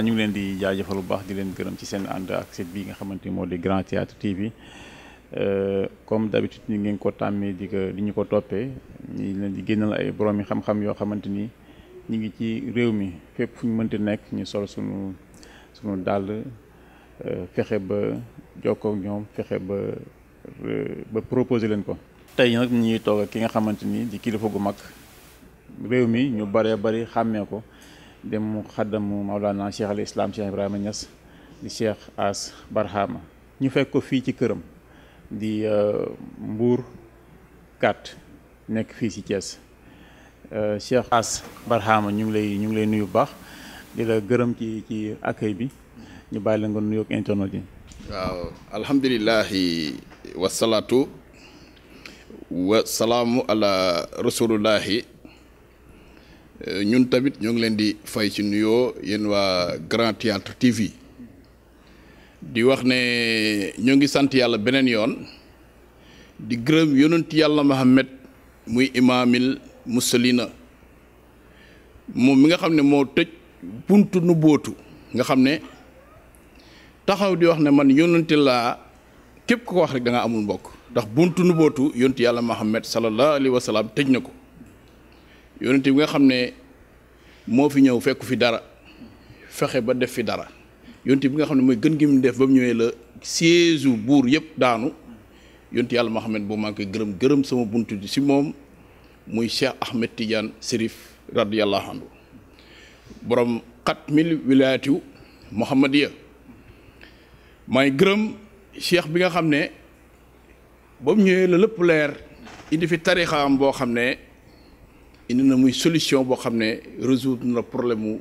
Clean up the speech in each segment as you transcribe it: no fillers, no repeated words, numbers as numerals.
ñu ngi leen di jaajëfal bu baax di leen gërëm ci seen ànd ak site bi nga xamante ni moo di Grand Théâtre TV comme d'habitude ni ngeen ko tàmmee di ñu ko toppee ñu leen di génnal ay borom yi xam-xam yoo xamante ni ñu ngi ci réew mi fépp fu ñu mënti nekk ñu sol sunu dàll fexe ba jokkoo ak ñoom fexe ba proposer leen ko. tey nag ñuy toog ak ki nga xamante ni di kilifa gu mag réew mi ñu bëree bëri xàmmee ko dem mu xaddamu Maulana Cheikh al Islam Cheikh Ibrahima Niass di Cheikh Ass Barhama ñu fekk ko fii ci këram di Mbour 4 nekk fii ci Thiès Cheikh Ass Barhama ñu ngi lay nuyu bu baax di la gërëm ci accueil bi ñu bàyyi la nga nuyoog internet yi. waaw alhamdulilahi wasalaatu wasalaamu ala rasulullahi ñun tamit ñoo ngi leen di fay ci nuyoo yéen waa Grand Théâtre TV di wax ne ñoo ngi sant yàlla beneen yoon di gërëm yonent yàlla Muhammad muy imaamil mussalina moom mi nga xam ne moo tëj buntu nu bootu nga xam ne taxaw di wax ne man yonente laa képp ko wax rek da nga amul mbokk ndax buntu nu bootu yonent yàlla Muhammad sallallahu alayhi wa sallam tëj na ko yonente bi nga xam ne moo fi ñëw fekku fi dara fexe ba def fi dara yonente bi nga xam ne mooy gën gi mu def ba mu ñëwee la siège buur yëpp daanu yonent yàlla Muhammad boo maa ngi koy gërëm sama buntu si moom muy Cheikh Ahmed Tidiane Chérif radiyallahu anhu borom 4000 wilaayatu Muhammadiya may gërëm cheikh bi nga xam ne ba mu ñëwee la lépp leer indi fi tarixaam boo xam ne indi na muy solution boo xam ne résoudre na problème mu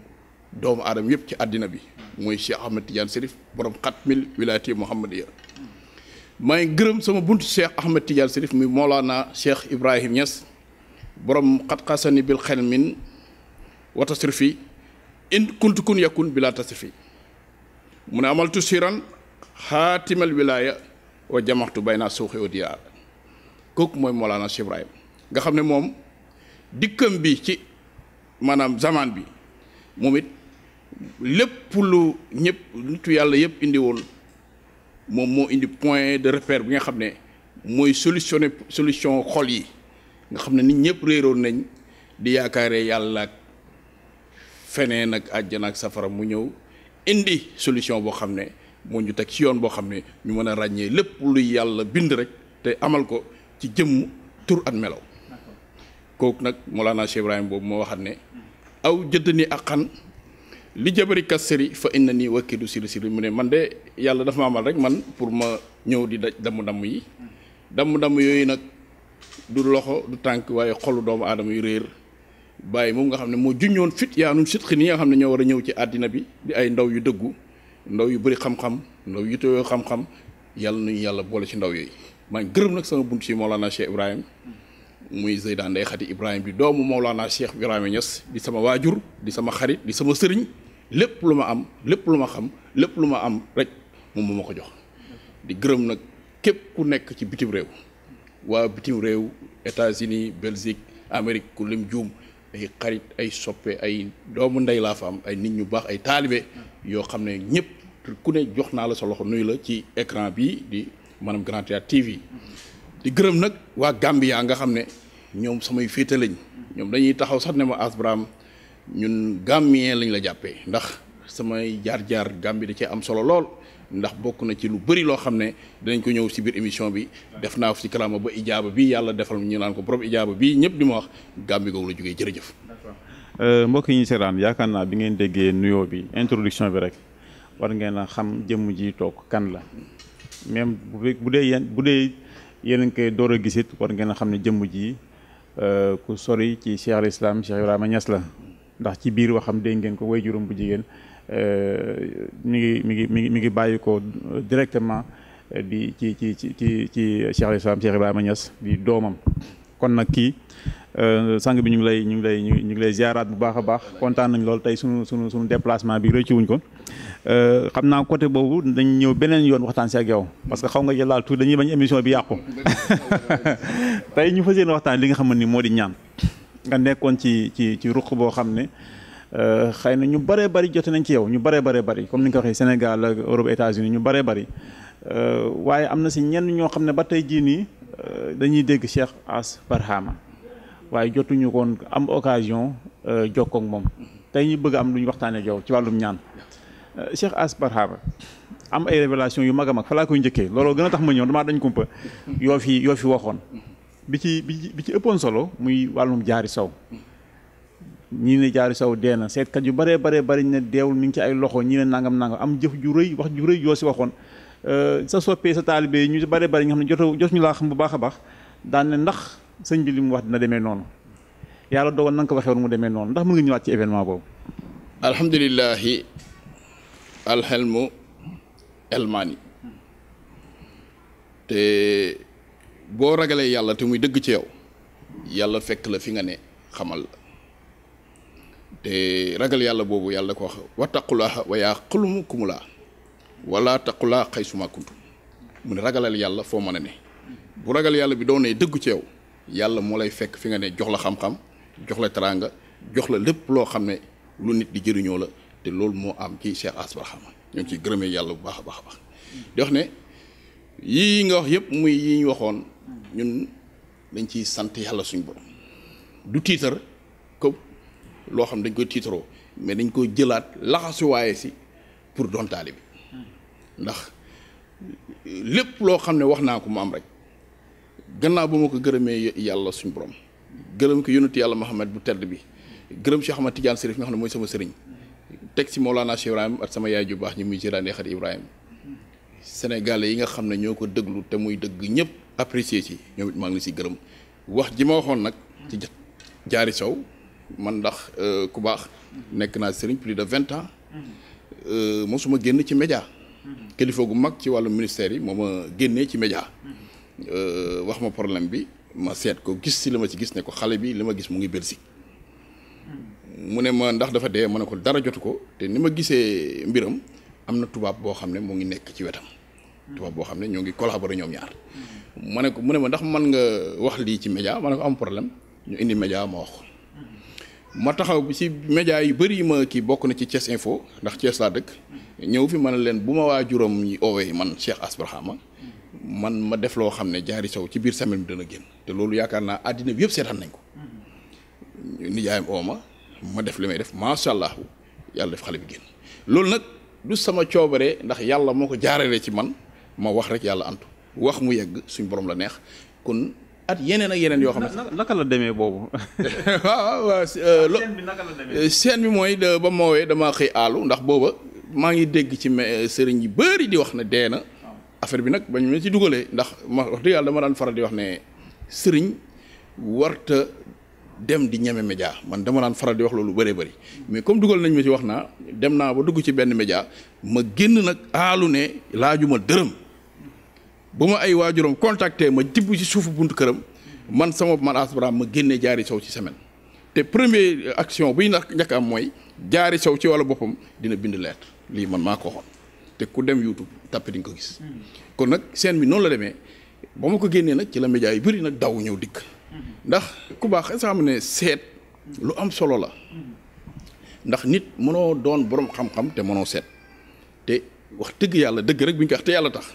doomu aadama yëpp ci àddina bi muy Cheikh Ahmed Tidiane Chérif borom 4000 wilaayati Muhammadiya may gërëm sama buntu Cheikh Ahmed Tidiane Chérif muy Mawlana Cheikh Ibrahim Niass borom xat-xasani bil xelmin wa tasrifi in kuntu kun yakun bila tasrifi mu ne amaltu siran xaatimal wilaaya wa jamaxtu bayna suuxi wa diyaar kooku mooy Mawlana Cheikh Ibrahim nga xam ne moom dikkam bi ci maanaam zaman bi moom it lépp lu ñëpp nitu yàlla yëpp indi woon moom moo indi point de repère bi nga xam ne mooy solution xol yi nga xam ne nit ñëpp réeroon nañ di yaakaaree yàlla ak feneen ak àjjana ak safara mu ñëw indi solution boo xam ne moo ñu teg ci yoon boo xam ne ñu mën a ràññee lépp luy yàlla bind rek te amal ko ci jëmm tur ak melaw kooku nag Mawlana Cheikh Ibrahim boobu moo waxat ne aw jëdd ni ak xan li jabari kas sëri fa inna nii wakkidu siri mu ne man de yàlla dafa ma amal rek man pour ma ñëw di daj damm-damm yi damm-damm yooyu nag du loxo du tànk waaye xolu doomu aadama yu réer bàyyi moom nga xam ne moo juññoon fit yaanum sit xi ni nga xam ne ñoo war a ñëw ci àddina bi di ay ndaw yu dëggu ndaw yu bëri xam-xam ndaw yu tooyoo xam-xam yàlla nañu yàlla boole ci ndaw yooyu maa ngi gërëm nag sama bunt si Mawlana Cheikh Ibrahim muy Zeyda Ndeye Khady Ibrahim bi doomu Mawlana Cheikh Ibrahima Niass di sama waajur di sama xarit di sama sëriñ lépp lu ma am lépp lu ma xam lépp lu ma am rek moom moo ma ko jox di gërëm nag képp ku nekk ci bitim réew waa bitim réew États-Unis Belgique Amérique ku lim juum ay xarit ay soppe ay doomu ndey laa fa am ay nit ñu baax ay taalibe yoo xam ne ñëpp ku ne jox naa la sa loxo nuyu la ci écran bi di maanaam Grand Théâtre TV di gërëm nag waa Gambia nga xam ne ñoom samay féete lañ ñoom dañuy taxaw sax ne ma Ass Barhama ñun Gambien lañ la jàppee ndax samay jaar-jaar Gambie da cee am solo lool ndax bokk na ci lu bëri loo xam ne dinañ ko ñëw ci biir émission bi def naa ci kalaama ba ijaaba bi yàlla defal ñu naan ko borom ijaaba bi ñëpp di ma wax Gambie googu la jógee jërëjëf. mbokk yi ñu seetaan yaakaar naa bi ngeen déggee nuyoo bi introduction bi rek war ngeen a xam jëmm ji toog kan la même bu dee yéen a ngi koy door a gisit war ngeen a xam ne jëmm ji ku sori ci Cheikh al Islam Cheikh Ibrahima Niass la ndax ci biir waxam dégg ngeen ko way juróom bu jigéen mi ngi bàyyi ko directement di ci Cheikh al Islam Cheikh Ibrahima Niass di doomam kon nag kii sang bi ñu ngi lay ziaraat bu baax a baax kontaan nañ lool tey sunu déplacement bi rëccu wuñ ko xam naa côté boobu dañ ñëw beneen yoon waxtaan si ak yow parce que xaw nga jëlaal tuuti dañuy bañ émission bi yàqu tey ñu fas yéene waxtaan li nga xam ni moo di ñaan nga nekkoon ci ruq boo xam ne xëy na ñu bëree bëri jote nañ ci yow ñu bëree bëri comme ni nga ko waxee Sénégal ak Europe États-Unis ñu bëree bëri waaye am na si ñenn ñoo xam ne ba tey jii nii dañuy dégg Cheikh Ass Barhama waaye jotuñu koon am occasion jokkoo ak moom tey ñu bëgg am lu ñu waxtaanee ak yow ci wàllum ñaan Cheikh Ass Barhama am ay révélation yu mag a mag fa laa koy njëkkee looloo gën a tax ma ñëw damaa dañ kumpa yoo fi waxoon bi ci ëppoon solo muy wàllum Diary Sow ñii ne Diary Sow dee na seetkat yu bëree bëri ne deewul mi ngi ci ay loxo ñii ne nangam am jëf ju rëy wax ju rëy yoo si waxoon sa soppee sa taalibe ñu si bëree bëri nga xam ne jotuñu laa xam bu baax a baax daan ne ndax sëñ bi li mu wax dina demee noonu yàlla dogal na nga ko waxee woon mu demee noonu ndax mën nga ñëwaat ci événement boobu. alhamdulilahi alxelmu elmaani te boo ragalee yàlla te muy dëgg ci yow yàlla fekk la fi nga ne xamal la te ragal yàlla boobu yàlla ko wax wattaqulaaha wa ya'lamukumullah wala taqulaa xaysuma kuntum mu ne ragalal yàlla foo mën a ne bu ragal yàlla bi doonee dëggu ci yow yàlla moo lay fekk fi nga ne jox la xam-xam jox la teraanga jox la lépp loo xam ne lu nit di jëriñoo la te loolu moo am ci Cheikh Ass Barhama ñoo ngi ciy gërëmee yàlla bu baax a baax a baax di wax ne yii nga wax yëpp muy yi ñu waxoon ñun dañ ciy sant yàlla suñu borom du tiitar ko loo xam dañ koy tiitaroo mais dañ koy jëlaat laxasuwaaye si pour doon taalibe ndax lépp loo xam ne wax naa ko mu am rek gannaaw ba ma ko gërëmee yàlla suñu borom gërëm ko yonent yàlla Muhammad bu tedd bi gërëm Cheikh Ahmad Tidiane Chérif nga xam ne mooy sama sëriñ teg si Mawlana Cheikh Ibrahim ak sama yaay ju baax ñi muy Jiraane Xadi Ibrahima sénégalais yi nga xam ne ñoo ko déglu te muy dëgg ñëpp apprécier ci ñoom it maa ngi si gërëm wax ji ma waxoon nag ci Diary Sow man ndax ku baax nekk naa sëriñ plus de 20 ans mosuma génn ci média kilifa gu mag ci wàllu ministère yi moo ma génnee ci média wax ma problème bi ma seet ko gis si li ma ci gis ne ko xale bi li ma gis mu ngi Belgique mu ne ma ndax dafa dee ma ne ko dara jotu ko te ni ma gisee mbiram am na tubaab boo xam ne mu ngi nekk ci wetam tubaab boo xam ne ñoo ngi collaborer ñoom ñaar ma ne ko mu ne ma ndax man nga wax lii ci média ma ne ko am problème ñu indi média ma wax ko ma taxaw bi ci média yu bëri yi ma kii bokk na ci Thiès Info ndax Thiès laa dëkk ñëw fi ma ne leen bu ma waajuram yi oowee man Cheikh Ass Barhama man ma def loo xam ne Diary Sow ci biir semaine bi dana génn te loolu yaakaar naa àddina bi yëpp seetaan nañ ko nijaayam ooma ma def li may def macha allah yàlla def xale bi génn loolu nag du sama coobare ndax yàlla moo ko jaarale ci man ma wax rek yàlla antu wax mu yegg suñ borom la neex kon at yeneen ak yeneen yoo xam ne. naka la demee boobu. waaw scène bi naka la demee. scène bi mooy ba ma woowee dama xëy aalu ndax booba maa ngi dégg ci sëriñ yi bëri di wax ne dee na affaire bi nag bañ ma ci dugalee ndax ma wax dëgg yàlla dama daan faral di wax ne sëriñ warta dem di ñeme média man dama daan faral di wax loolu bëree bëri mais comme dugal nañ ma ci wax naa dem naa ba dugg ci benn média ma génn nag aalu ne laajuma dërëm bu ma ay waajuram contacté ma tibb ci suufu buntu këram man sama man Ass Barhama ma génnee Diary Sow ci semaine te première action buy njëkk am mooy Diary Sow ci wàllu boppam dina bind lettre lii man maa ko waxoon te ku dem YouTube tàppe di nga ko gis kon nag scène bi noonu la demee ba ma ko génnee nag ci la média yu bëri nag daw ñëw dikk ndax ku baax xam ne seet lu am solo la ndax nit mënoo doon borom xam-xam te mënoo seet te wax dëgg yàlla dëgg rek bi ñu ko wax te yàlla tax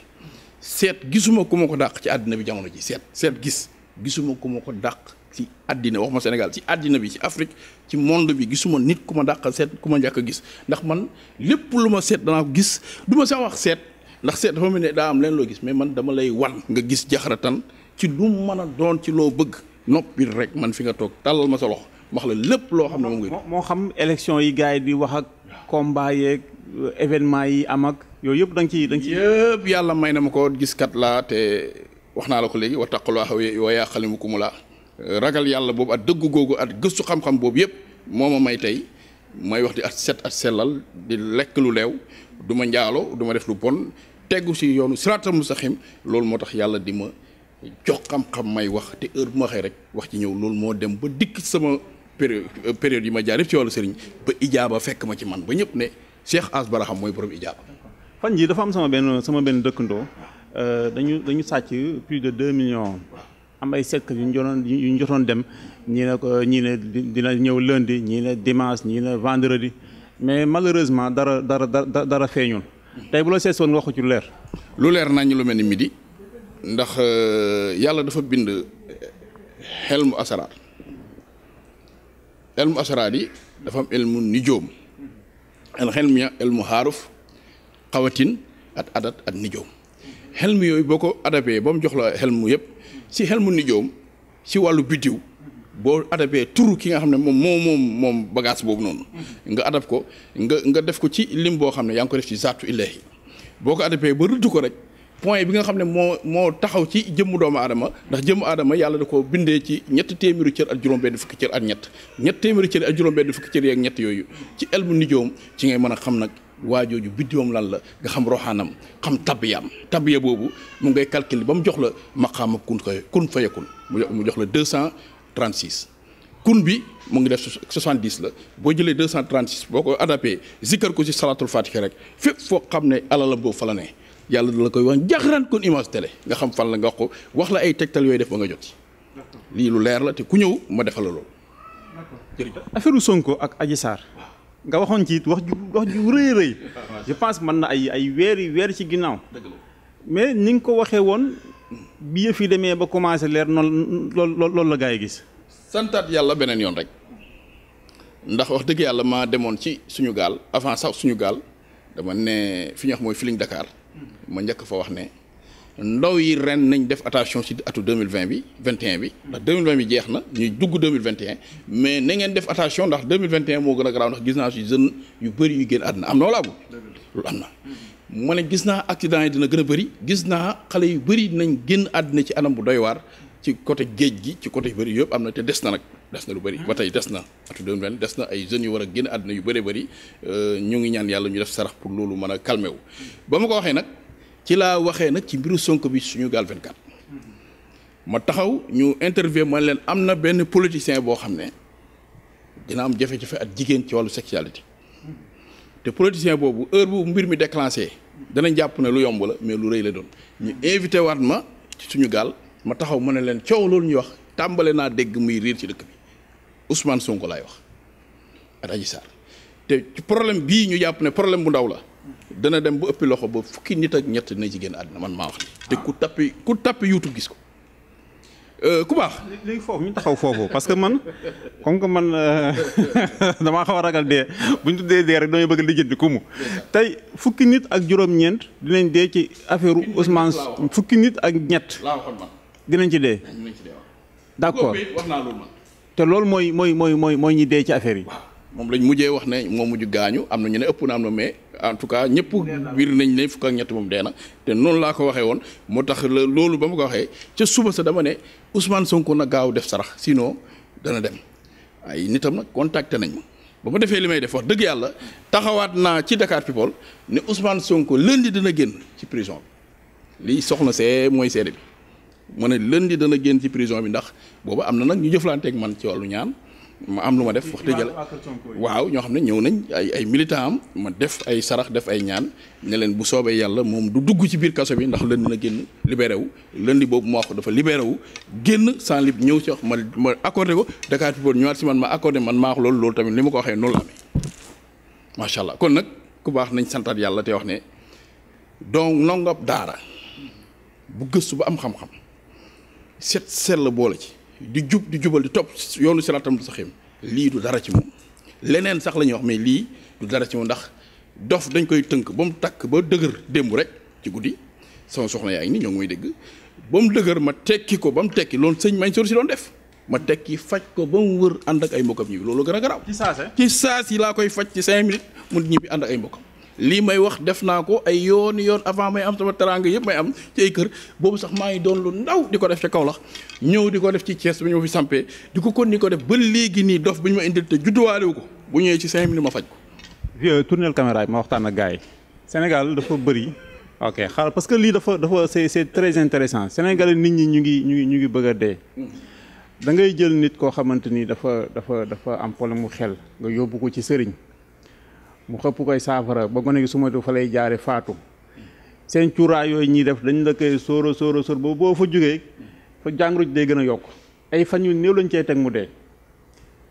seet gisuma ku ma ko dàq ci àddina bi jamono ji seet gis gisuma ku ma ko dàq ci àddina wax ma Sénégal ci àddina bi ci Afrique ci monde bi gisuma nit ku ma dàq seet ku ma njëkk a gis ndax man lépp lu ma seet danaa ko gis du ma sax wax seet ndax seet dafa mel ne daa am leen loo gis mais man dama lay wan nga gis jaxaratan ci lu mën a doon ci loo bëgg noppi rek man fi nga toog tàllal ma sa loxo wax la lépp loo xam ne moom nga moo xam élection yi gars yi di wax ak combat yeeg événement yi am ak yooyu yëpp da nga ci yëpp yàlla may na ma ko gis kat laa te wax naa la ko léegi wattaqullaaha wa yu'allimukumullah ragal yàlla boobu at dëggu googu at gëstu xam-xam boobu yëpp moo ma may tey may wax di at set at sellal di lekk lu leew du ma njaalo du ma def lu bon teggu si yoonu siraatal mustaqim loolu moo tax yàlla di ma jox xam-xam may wax te heure bu ma waxee rek wax ci ñëw loolu moo dem ba dikk sama période yi ma jaar yëpp ci wàllu sëriñ ba ijaaba fekk ma ci man ba ñëpp ne Cheikh Ass Barham mooy borom ijaaba. fan jii dafa am sama benn dëkkandoo dañu sàcc plus de 2 millions am ay seetkat yu ñu jotoon dem ñii ne dina ñëw lundi ñii ne dimanche ñii ne vendredi mais malheureusement dara feeñul tey bu la seet woon nga wax ci lu leer. lu leer nañ lu mel ni midi ndax yàlla dafa bind xelmu asaraar yi dafa am elmu nijoom xelmu ya elmu xaaruf xawatin at adat at nijoom xelmu yooyu boo ko adapté ba mu jox la xelmu yëpp si xelmu nijoom si wàllu biddiw boo adapté turu ki nga xam ne moom bagage boobu noonu nga adap ko nga def ko ci lim boo xam ne yaa ngi ko def ci zaatu illahi boo ko adapté ba rëdd ko rek point bi nga xam ne moo taxaw ci jëmmu doomu aadama ndax jëmmu aadama yàlla da ko bindee ci 300 cër ak juróom-benn fukki cër ak ñett 300 cër ak juróom-benn fukki cër yeeg ñett yooyu ci elmu nijoom ci ngay mën a xam nag waajooju biddiwam lan la nga xam roxaanam xam tabiya boobu mu ngay calculer ba mu jox la maqaama kun fayakun mu jox la 236 kun bi mu ngi def 70 la boo jëlee 236 boo ko adapté zikkar ko ci salatul fatiha rek fépp foo xam ne alalam boobu fa la ne yàlla da la koy wax jaxaraan kon image télé nga xam fan la nga wax la ay tegtal yooyu def ba nga jot ci lii lu leer la te ku ñëw ma defal la loolu. affaire Sonko ak Adji Sarr nga waxoon ci wax ju rëy je pense mën na ay weer ci ginnaaw mais ni nga ko waxee woon bi yëf yi demee ba commencé leer noonu loolu la gaa yi gis. santaat yàlla beneen yoon rek ndax wax dëgg yàlla maa demoon ci suñu gaal avant sax suñu gaal dama ne fi ñu wax mooy Feeling Dakar ma njëkk fa wax ne ndaw yi ren nañ def attention ci atu 2020 bi 21 bi ndax 2020 bi jeex na ñuy dugg 2021 mais na ngeen def attention ndax 2021 moo gën a garaaw ndax gis naa ci jeunes yu bëri yu génn àdduna am na wala amul loolu am na ma ne gis naa accident yi dina gën a bëri gis naa xale yu bëri dinañ génn àdduna ci anam bu doy waar ci côté géej gi ci côté yu bëri yëpp am na te des na nag des na lu bëri ba tey des na atu 2020 des na ay jeunes yu war a génn àdduna yu bëree bëri ñu ngi ñaan yàlla ñu def sarax pour loolu mën a calmé wu ba ma ko waxee nag ci laa waxee nag ci mbiru Sonko bi suñu gaal 24 ma taxaw ñu interview man leen am na benn politicien boo xam ne dina am jafe-jafe ak jigéen ci wàllu sexualité te politicien boobu heure bu mbir mi déclenché danañ jàpp ne lu yomb la mais lu rëy la doon ñu invité waat ma ci suñu gaal ma taxaw ma ne leen coow loolu ñuy wax tàmbale naa dégg muy riir ci dëkk bi Ousmane Sonko laay wax ak Adji Sarr te ci problème bii ñu jàpp ne problème bu ndaw la dana dem ba ëppi loxo ba fukki nit ak ñett dina ci génn àddina man maa wax te ku tappi YouTube gis ko ku baax. léegi foofu ñu taxaw foofu parce que man comme que man damaa xaw a ragal dee bu ñu tuddee dee rek damay bëgg lijjanti ku mu tey fukki nit ak juróom-ñeent dinañ dee ci affaire Ousmane fukki nit ak ñett dinañ ci dee. d'accord wax naa loolu man. te loolu mooy ñi dee ci affaire yi. moom lañ mujjee wax ne moo mujj gaañu am na ñu ne ëpp na am na mais en tout cas ñëpp biir nañ ne fukk ak ñett moom dee na te noonu laa ko waxee woon moo tax loolu ba ma ko waxee ca suba sa dama ne Ousmane Sonko na gaaw def sarax sinon dana dem ay nitam nag contacté nañ ma ba ma defee li may def wax dëgg yàlla taxawaat naa ci Dakar People ne Ousmane Sonko lundi dana génn ci prison bi lii soxna see mooy seede bi ma ne lundi dana génn ci prison bi ndax booba am na nag ñu jëflanteeg man ci wàllu ñaan ma am lu ma def wax dëgg yàlla waaw ñoo xam ne ñëw nañ ay militant am ma def ay sarax def ay ñaan ne leen bu soobee yàlla moom du dugg ci biir kaso bi ndax lundi na génn libéré wu lundi boobu ma wax ko dafa libéré wu génn sans libre ñëw ci wax ma accordé ko Dakar People ñëwaat si man ma accordé man maa wax loolu tamit li ma ko waxee noonu la amee macha allah kon nag ku baax nañ santaat yàlla te wax ne donc nongab daara bu gëstu ba am xam-xam seet la boole ci di jubal di topp yoonu siraatam sa xim lii du dara ci moom leneen sax la ñuy wax mais lii du dara ci moom ndax dof dañ koy tënk ba mu takk ba dëgër démb rek ci guddi sama soxna yaa ngi ni ñoo ngi may dégg ba mu dëgër ma tekki ko ba mu tekki loolu sëñ Mansour si doon def ma tekki faj ko ba mu wër ànd ak ay mbokkam ñibbi loolu gën a garaaw ci saas yi laa koy faj ci 5 minutes mu ñibbi ànd ak ay mbokkam lii may wax def naa ko ay yoon avant may am sama teraanga yëpp may am ci ay kër boobu sax maa ngi doon lu ndaw di ko def ca Kaolack ñëw di ko def ci Thiès bi ñëw fi sampee di ko kon ni ko def ba léegi nii dof bi ñu ma indil te judduwaale wu ko bu ñëwee ci 5 minutes ma faj ko. vieux tournel caméra yi ma waxtaan ak gars yi Sénégal dafa bëri ok xaaral parce que lii dafa c'est très intéressant Sénégalais nit ñi ñu ngi bëgg a dee. da ngay jël nit koo xamante ni dafa am problème mu xel nga yóbbu ko ci sëriñ mu xëpp koy saafara ba gone gi su ma fa lay jaare faatu seen cuuraay yooyu ñuy def dañ la koy sóor ba boo fa jógee fa jàngoro ji day gën a yokk ay fan yu néew lañ cey teg mu dee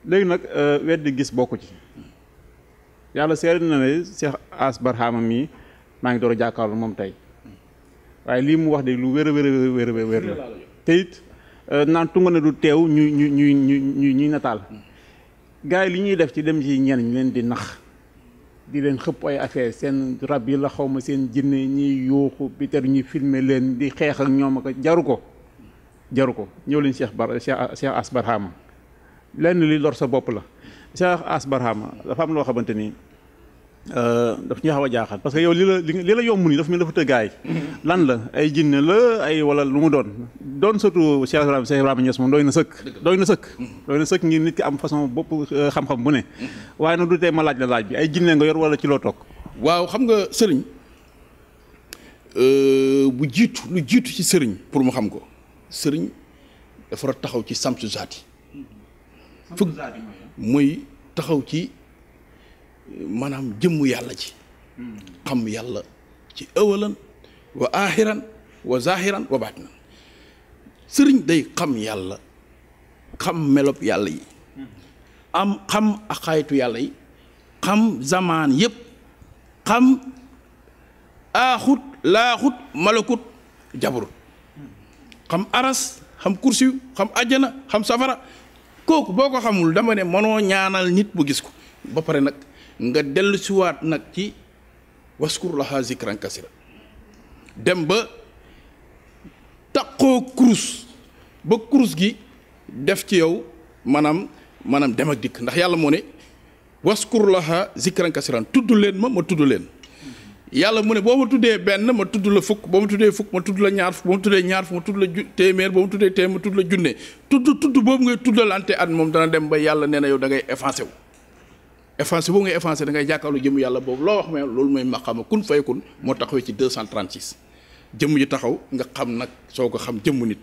léegi nag weddi gis bokku ci yàlla seetlu na ne Cheikh Ass Barhama mii maa ngi door a jàkkaarloo moom tey waaye lii mu wax de lu wér la te it naan tunga ne du teew ñuy nataal gars yi li ñuy def ci dem ci ñenn ñu leen di nax di leen xëpp ay affaire seen rab yi la xaw ma seen jinne ñiy yuuxu biter ñuy filmer leen di xeex ak ñoom ak jaru ko ñëw leen Cheikh Ass Barhama lenn li lor sa bopp la Cheikh Ass Barhama dafa am loo xamante ni daf ñu xaw a jaaxal parce que yow li la yomb nii dafa mel dafa tëggaay lan la ay jinne la ay wala lu mu doon surtout Cheikh Ibrahima Niass moom doy na sëkk ngir nit ki am façon bopp xam-xam bu ne waaye nag du tee ma laaj la laaj bi ay jinne nga yor wala ci loo toog waaw xam nga sëriñ lu jiitu ci sëriñ pour mu xam ko sëriñ dafa taxaw ci samsu zaati muy taxaw ci maanaam jëmm yàlla ci xam yàlla ci awalan wa aaxiran wa zaahiran wa baatinan sëriñ day xam yàlla xam melob yàlla yi xam axaaytu yàlla yi xam zamaan yëpp xam aaxut laaxut malakut jabarut xam aras xam kursiw xam ajjana xam safara kooku boo ko xamul dama ne mënoo ñaanal nit bu gis ko ba pare nag nga dellu siwaat nag ci waskur laha zikran kasira dem ba taqoo kurus ba kurus gi def ci yow maanaam dem ak dikk ndax yàlla moo ne waskur laha zikran kasiran tudd leen ma tudd leen yàlla mu ne boo ma tuddee benn ma tudd la fukk boo ma tuddee fukk ma tudd la ñaar fukk boo ma tuddee ñaar fukk ma tudd la téeméer boo ma tuddee téeméer ma tudd la junne tudd boobu ngay tuddalante at moom dana dem ba yàlla nee na yow da ngay effacé boobu ngay effacé da ngay jàkkaarloo jëmm yàlla boobu loo wax ma loolu mooy maqaama kun fayakun moo taxawee ci 236 jëmm ji taxaw nga xam nag soo ko xam jëmm nit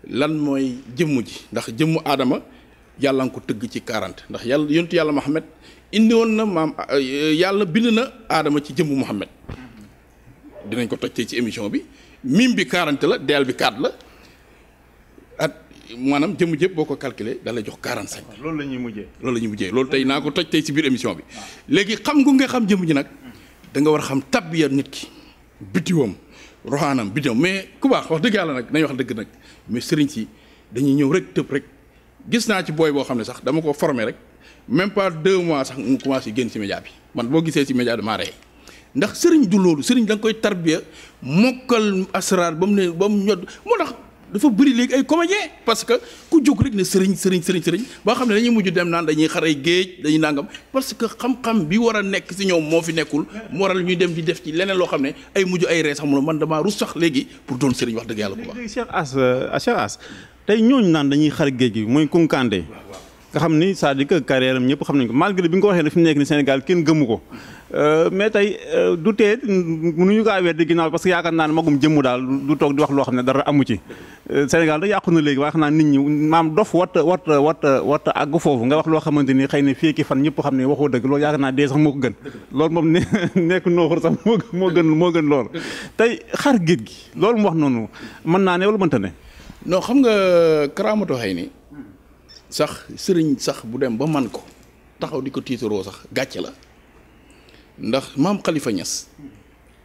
lan mooy jëmm ji ndax jëmmu aadama yàlla nga ko tëgg ci 40 ndax yàlla yontu yàlla Muhammad indi woon na maam yàlla bind na aadama ci jëmmu Muhammad dinañ ko toj tey ci émission bi mim bi 40 la deel bi 4 la at maanaam jëmm jëpp boo ko calculé da lay jox 45. loolu la ñuy mujjee loolu tey naa ko toj tey ci biir émission bi léegi xam nga xam jëmm ji nag da nga war a xam tabbiya nit ki bitiwam roxaanam bitiwam mais ku baax wax dëgg yàlla nag nañ wax dëgg nag mais sëriñ si dañuy ñëw rek tëb rek gis naa ci booy boo xam ne sax dama ko formé rek même pas 2 mois sax mu commencé génn ci média bi man boo gisee ci média damaa rey ndax sëriñ du loolu sëriñ da nga koy tarbiya mokkal asraar ba mu ñod moo tax dafa bëri léegi ay comédien parce que ku jóg rek ne sëriñ boo xam ne dañuy mujj dem naan dañuy xaray géej dañuy nangam parce que xam-xam bi war a nekk ci ñoom moo fi nekkul mu waral ñuy dem di def ci leneen loo xam ne ay mujj ay ree sax mu man damaa rus sax léegi pour doon sëriñ wax dëgg yàlla bu baax. Cheikh Ass tey ñooñu naan dañuy xar géej gi mooy Kounkandé nga xam ni c'est-à-dire que carrière am ñëpp xam nañ ko malgré bi nga ko waxee ne fi mu nekk ni Sénégal kenn gëmu ko mais tey du tee mënuñu kaa weddi ginnaaw parce que yaakaar naa ne magum jëmmu daal du toog di wax loo xam ne dara amu ci Sénégal da yàqu na léegi waaye xam naa nit ñi maam dof warta àgg foofu nga wax loo xamante ni xëy na fii ki fan ñëpp xam ne waxoo dëgg loolu yaakaar naa dee sax moo ko gën loolu moom nekk nooxur sax moo gën loolu tey xar géej gi loolu mu wax noonu mën naa ne wala mënta ne non xam nga karaamato xëy ni sax sëriñ sax bu dem ba man ko taxaw di ko tiitaroo sax gàcce la ndax maam Khalifa Niass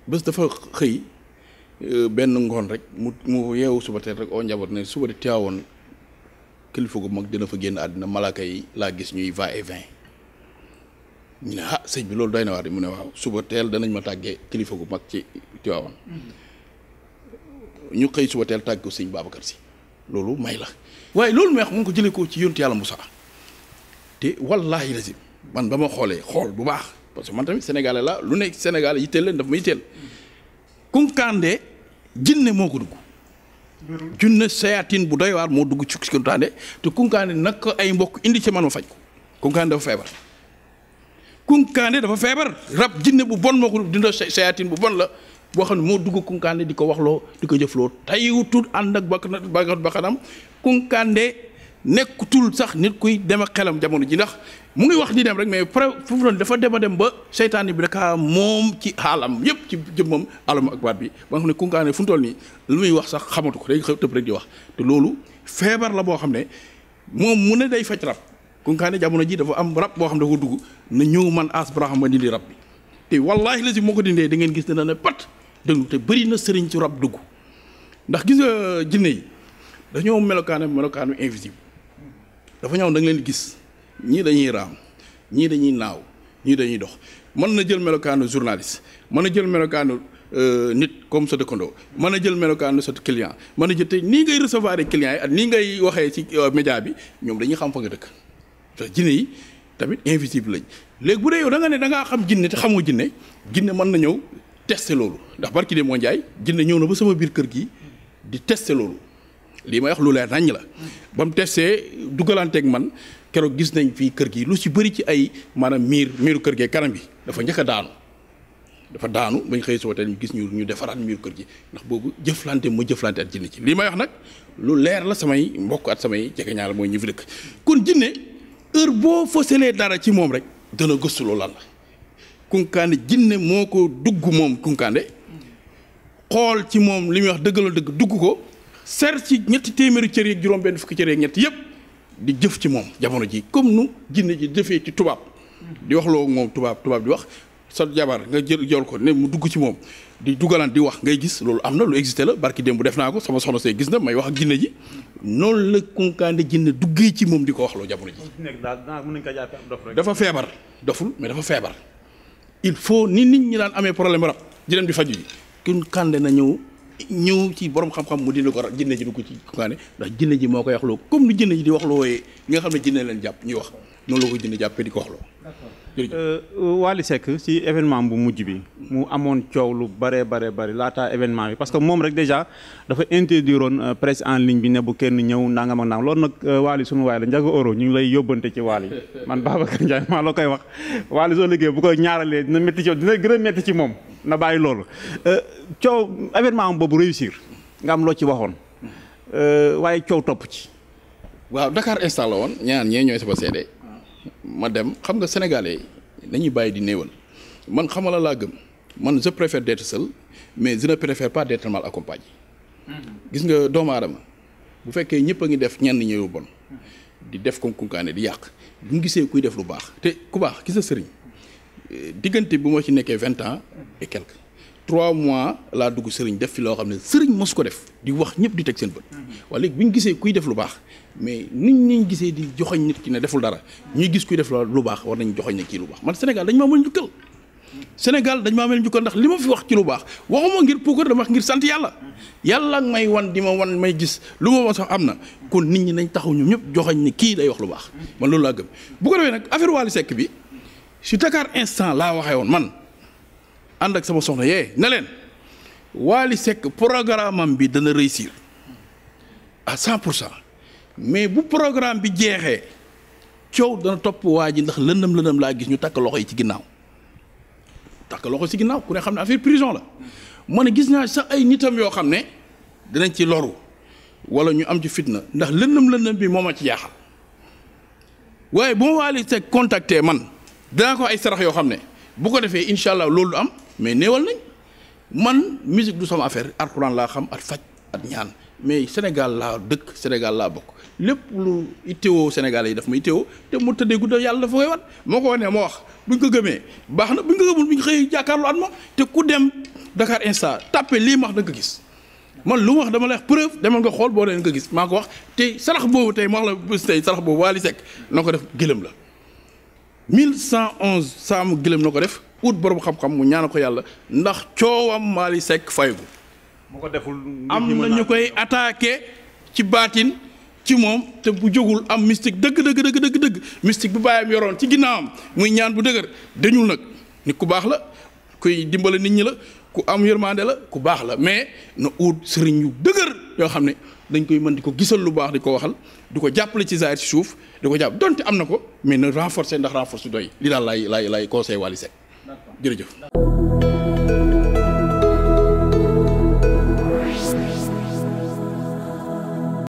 bés dafa xëy benn ngoon rek mu yeewu suba teel rek oo njaboot ne suba di teewoon kilifa gu mag dina fa génn àddina malaaka yi laa gis ñuy va et vient ñu ne ah sëñ bi loolu doy na waar mu ne waaw suba teel danañ ma tàggee kilifa gu mag ci Tiwaawan ñu xëy suba teel tàgg ko sëñ Babacar Si loolu may la waaye loolu may wax mu ngi ko jëlee ko ci yontu yàlla Moussa te wallaahi lazim man ba ma xoolee xool bu baax parce que man tamit sénégalais la lu nekk Sénégal yitteel leen daf ma yitteel Kounkandé jinne moo ko dugg junne sayaatin bu doy waar moo dugg ci Kounkandé te Kounkandé nag ko ay mbokk indi ci man ma faj ko Kounkandé dafa feebar rab jinne bu bon moo ko dund sayaatin bu bon la boo xam ne moo dugg Kunkandé di ko waxloo di ko jëfloo tayutul ànd ak bakkanam Kunkandé nekkutul sax nit kuy dem ak xelam jamono ji ndax mu ngi wax di dem rek mais fu mu doon dafa dem a dem ba seytaane bi daka moom ci xaalam yëpp ci jëmmam alam ak baat bi ba nga xam ne Kunkandé fu mu toll nii lu muy wax sax xamatu ko day tëb rek di wax te loolu feebar la boo xam ne moom mu ne day faj rab Kunkandé jamono ji dafa am rab boo xam ne dafa dugg na ñëw man As Barham ma dindi rab bi te wallaahi la si moo ko dindee da ngeen gis ne dana pat déglu te bëri na sëriñ ci rab dugg ndax gis nga jinne yi dañoo melokaanu invisible dafa ñëw da nga leen di gis ñii dañuy raam ñii dañuy naaw ñii dañuy dox mën na jël melokaanu journaliste mën na jël melokaanu nit comme sa dëkkandoo mën na jël melokaanu sa client mën na jël te nii ngay recevoir clients yi ak nii ngay waxee ci média bi ñoom dañuy xam fa nga dëkk te jinne yi tamit invisible lañ léegi bu dee yow da nga ne da ngaa xam jinne te xamoo jinne mën na ñëw tester loolu ndax barki de moo njaay jinne ñëw na ba sama biir kër gi di tester loolu lii may wax lu leer naññ la ba mu testé dugalanteeg man keroog gis nañ fii kër gi lu ci bëri ci ay maanaam miiru kër gee kanam bi dafa njëkk a daanu bañ xëy soo teel ñu gis ñu defaraat miiru kër gi ndax boobu jëflante ak jinne ci lii may wax nag lu leer la samay mbokk at samay jegeñaal mooy ñi fi dëkk kon jinne heure boo fësalee dara ci moom rek dana gëstu loolu lan la Kunkandé jinne moo ko dugg moom Kunkandé xool ci moom li muy wax dëgg la dëgg dugg ko ser ci ñetti téeméeri cër yeeg juróom benn fukki cër yeeg ñett yëpp di jëf ci moom jamono ji comme nu jinne ji defee ci tubaab di wax loo moom tubaab di wax sa jabar nga jël ko ne mu dugg ci moom di dugalaan di wax ngay gis loolu am na lu existé la barki démb def naa ko sama soxna see gis na may wax ak jinne ji noonu la Kunkandé jinne duggee ci moom di ko wax loo jamono ji dafa feebar doful mais dafa feebar il faut ni nit ñi daan amee problème rab di dem di faju ji Kunkandé na ñëw ci borom xam-xam mu dindi ko jinne ji dugg ci Kunkandé ndax jinne ji moo koy waxloo comme ni jinne ji di waxloo wooyee ñi nga xam ne jinne leen jàpp ñuy wax noonu la ko jinne jàppee di ko waxloo. Wally Seck ci événement bu mujj bi mu amoon coow lu bare laata événement bi parce que moom rek déjà dafa interdiroon presse en ligne bi ne bu kenn ñëw nangam ak nangam loolu nag Wally sunu waay la Ndiaga Euro ñu ngi lay yóbbante ci Wally man Babacar Ndiaye maa la koy wax Wally soo liggéey bu ko ñaaralee dina métti ci dina gën a métti ci moom na bàyyi loolu coow événement boobu réussir nga am loo ci waxoon waaye coow topp ci. waaw Dakar Instant la woon ñaar ñee ñooy sama seede ma dem xam nga sénégalais nañuy bàyyi di néewal man xamala laa gëm man je préfère d'être seul mais je ne préfère pas d'être mal accompagné gis nga doomu aadama bu fekkee ñëpp a ngi def ñenn ñëw bon di def comme Kunkandé di yàq bu ñu gisee kuy def lu baax te ku baax gis nga sëriñ diggante bi moo ci nekkee 20 ans et quelques 3 mois laa dugg sëriñ def fi loo xam ne sëriñ mosu ko def di wax ñëpp di teg seen bët waaye léegi bu ñu gisee kuy def lu baax mais nit ñi gisee di joxoñ nit ki ne deful dara ñuy gis kuy def lu baax war nañ joxoñ ne kii lu baax man Sénégal dañ maa mel njukkal ndax li ma fi wax ci lu baax waxuma ngir puukar dama wax ngir sant yàlla may wan di ma wan may gis lu ma sax am na kon nit ñi nañ taxaw ñoom ñëpp joxoñ ne kii day wax lu baax man loolu laa gëm bu ko defee nag affaire Wally Seck bi si Dakar Instant laa waxee woon man ànd ak sama soxna yee ne leen Wally Seck programme am bi dana réussir à 100% mais bu programme bi jeexee coow dana topp waa ji ndax lëndëm laa gis ñu takk loxo yi ci ginnaaw ku ne xam ne affaire prison la ma ne gis naa sax ay nitam yoo xam ne dinañ ci loru wala ñu am ci fitna ndax lëndëm bi moo ma ci jaaxal waaye bu ma Wally Seck contacté man dinaa ko ay sarax yoo xam ne bu ko defee incha allah loolu am mais néewal nañ man musique du sama affaire alxuraan laa xam at faj at ñaan mais Sénégal laa dëkk Sénégal laa bokk lépp lu itteewoo Sénégal yi daf ma itteewoo te mu tëddee gudda yàlla dafa koy wan moo ko wanee moo wax buñ ko gëmee baax na buñ ko gëmul buñ xëy jàkkaarloo at ma te ku dem Dakar Instant tàppe lii ma wax da nga ko gis man lu ma wax dama lay wax preuve demal nga xool boo leen nga gis maa ko wax te sarax boobu tey ma wax la bés tey sarax boobu Wally Seck na ko def gëlëm la 1111 saamu gëlëm na ko def ut borom xam-xam mu ñaana ko yàlla ndax coowam Wally Seck faygu moo ko deful am na ñu koy attaqué ci baatin ci moom te bu jógul am mystique dëgg mystique bu bàyyam yoroon ci ginnaawam muy ñaan bu dëgër dañul nag nit ku baax la kuy dimbale nit ñi la ku am yërmande la ku baax la mais na ut sëriñ yu dëgër yoo xam ne dañ koy mën di ko gisal lu baax di ko waxal di ko jàppale ci zaahir ci suuf di ko jàpp donte am na ko mais na renforcer ndax renforcer doy li daal lay conseil Wally Seck jërëjëf